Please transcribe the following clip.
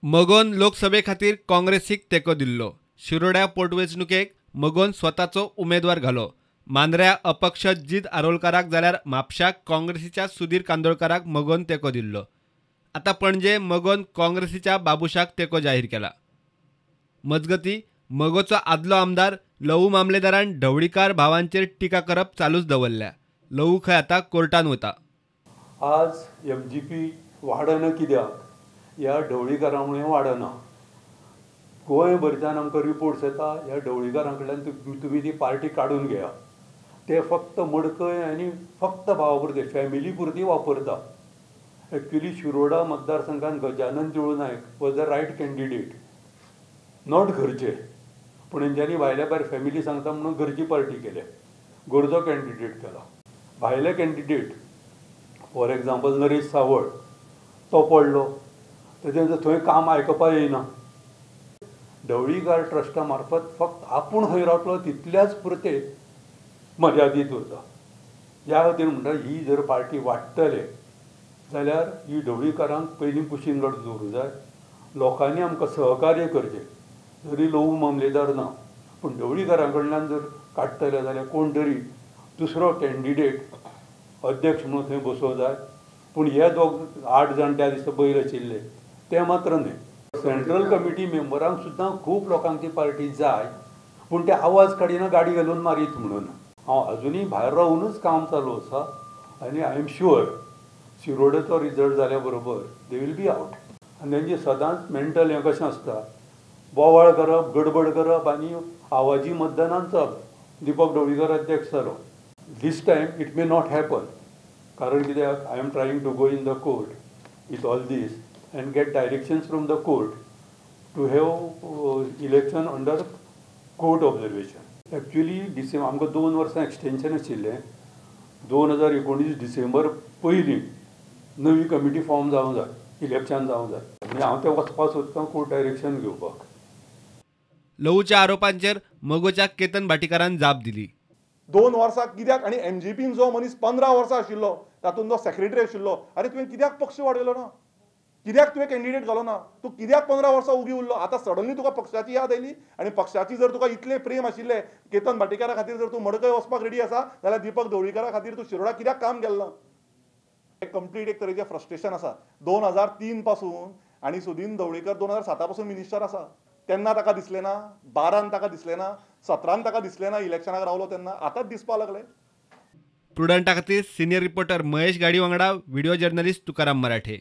मगोन लोकसभे खातीर काँग्रेसीक तेंको दिल्लो. शिरोड्या पोटवेंचणुकेक मगोन स्वताचो उमेदवार घालो. मांद्र्या अपक्ष जीत आरोलकाराक जाल्यार म्हापश्यां काँग्रेसीच्या सुधीर कांदोळकाराक मगोन तेंको दिल्लो. आतां पणजे मगोन काँग्रेसीच्या बाबुशाक तेंको जाहीर केला. मजगती मगोचो आदलो आमदार लवू मामलेदारान ढवळीकार भावांचेर टिका करप चालूच दवरल्या. लवू खंय आतां कोर्टान वता. आज एमजीपी वाडना कित्याक? ह्या ढवळीकारां मुळे वाडना. गोंयभरच्यान आमकां रिपोर्ट्स येता ह्या ढवळीकारां कडल्यान तुमी ती पार्टी काडून घेया. ते फक्त मडकय आनी फक्त भावा पुरते फॅमिली पुरती वापरता. एक्चुली शिरोडा मतदारसंघान Gajanan Tilu Naik was the right candidate, not घरचे. पूण हेंच्यांनी भायल्या भायर फॅमिली सांगता म्हणून घरची पार्टी केल्या, गरजो कॅन्डिडेट केला. भायले candidate for example Naresh Sawal तो पडलो, तेजें थंय काम आयकपा येयना. ढवळीकार ट्रस्टा मार्फत फक्त आपूण खंय रावतलो तितल्याच पुरते मर्यादीत उरता. ह्या खातीर म्हणटा ही जर पार्टी वाडटले जाल्यार ही ढवळीकारांक पयलीं कुशीन काडून दवरूंक जाय. लोकांनी आमकां सहकार्य करचें. जरी लवू मामलेदार ना पूण ढवळीकारां कडल्यान जर काडटले जाल्यार कोण तरी दुसरो कॅन्डिडेट अध्यक्ष म्हणून थंय बसोवंक जाय. पूण हे दोग 8 जाण त्या दिसा बैल आशिल्ले ते मात्र न्हय. सेंट्रल कमिटी मेंबरांक सुद्दां खूब लोकांक ती पार्टी जाय पूण ते आवाज काडिना गाडी घालून मारीत म्हणून. हांव अजुनूय भायर रावूनच काम चालू आसा आनी I am sure शिरोडेचो रिजल्ट जाल्या बरोबर they will be out. आनी तेंचे सदांच मेंटल हें कशें आसता, बोवाळ करप, गडबड करप आनी आवाजी मतदानान चल. दीपक ढवळीकर अध्यक्ष जालो. This time it may not happen. कारण कित्याक I am trying to go in the court with all this and get directions from the court to have election under court observation. Actually December आमकां 2 वर्सां extension आशिल्लें. 2019 डिसेंबर पयलीं नवी committee form जावंक जाय, election जावंक जाय. आनी हांव तें वचपाक सोदतां कोर्ट डायरेक्शन घेवपाक. लवूच्या आरोपांचेर मगोच्या केतन भाटीकारान जाप दिली. 2 वर्सां कित्याक? आनी एमजीपीन जो मनीस 15 वर्सां आशिल्लो तातूंत जो सेक्रेटरी आशिल्लो, अरे तुवें कित्याक पक्ष वाडयलो ना? कित्याक तुवें कॅन्डिडेट घालो ना? तूं कित्याक 15 वर्सां उगी उरलो? आतां सडनली तुका पक्षाची याद आयली आनी पक्षाची जर तुका इतलें प्रेम आशिल्लें केतन भाटीकारा खातीर जर तूं मडकय वचपाक रेडी आसा जाल्यार दीपक ढवळीकारा खातीर तूं शिरोडा कित्याक काम केलें ना? कंप्लीट एक तरेचें फ्रस्ट्रेशन आसा. 2003 पासून आनी सुदीन ढवळीकर 2007 पासून मिनिस्टर आसा. तेन्ना ताका दिसलें ना, 12 ताका दिसलें ना, 17 ताका दिसलें ना, इलेक्शनाक रावलो तेन्ना, आतांच दिसपाक लागलें. प्रुडंटा खातीर सिनियर रिपोर्टर महेश गाडी वांगडा व्हिडिओ जर्नलिस्ट तुकाराम मराठे.